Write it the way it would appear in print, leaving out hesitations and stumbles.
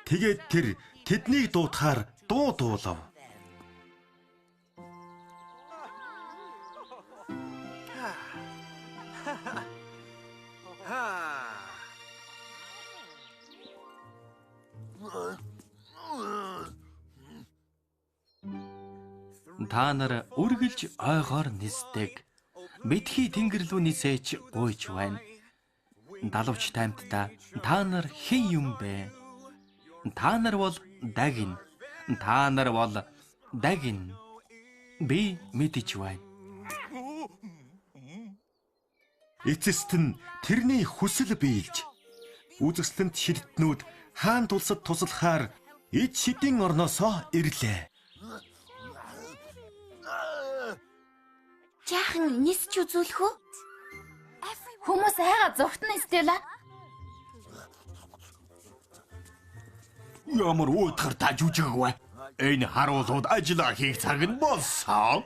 Тэгээд тэр тэднийг дуутахаар дуу дуулав. Та нар үргэлж ойгоор нисдэг. Битгий тэнгэр рүү нисэж гуйж байна. Далавч таймтдаа та нар хэн юм бэ? Та нар бол дагин. Та нар бол дагин. Би мэдэж байна. Эцэст нь тэрний хүсэл биелж үзэсгэлэнт ширтнүүд хаант улсад туслахаар эд шидийн орноосоо ирлээ. Жаахан нисч үзүүлэх үү? Хүмүүс айгаа зүгтэн Стелла. Ямар уутгар та жүжиг вэ? Энэ харуулууд ажиллаа хийх цаг нь болсон.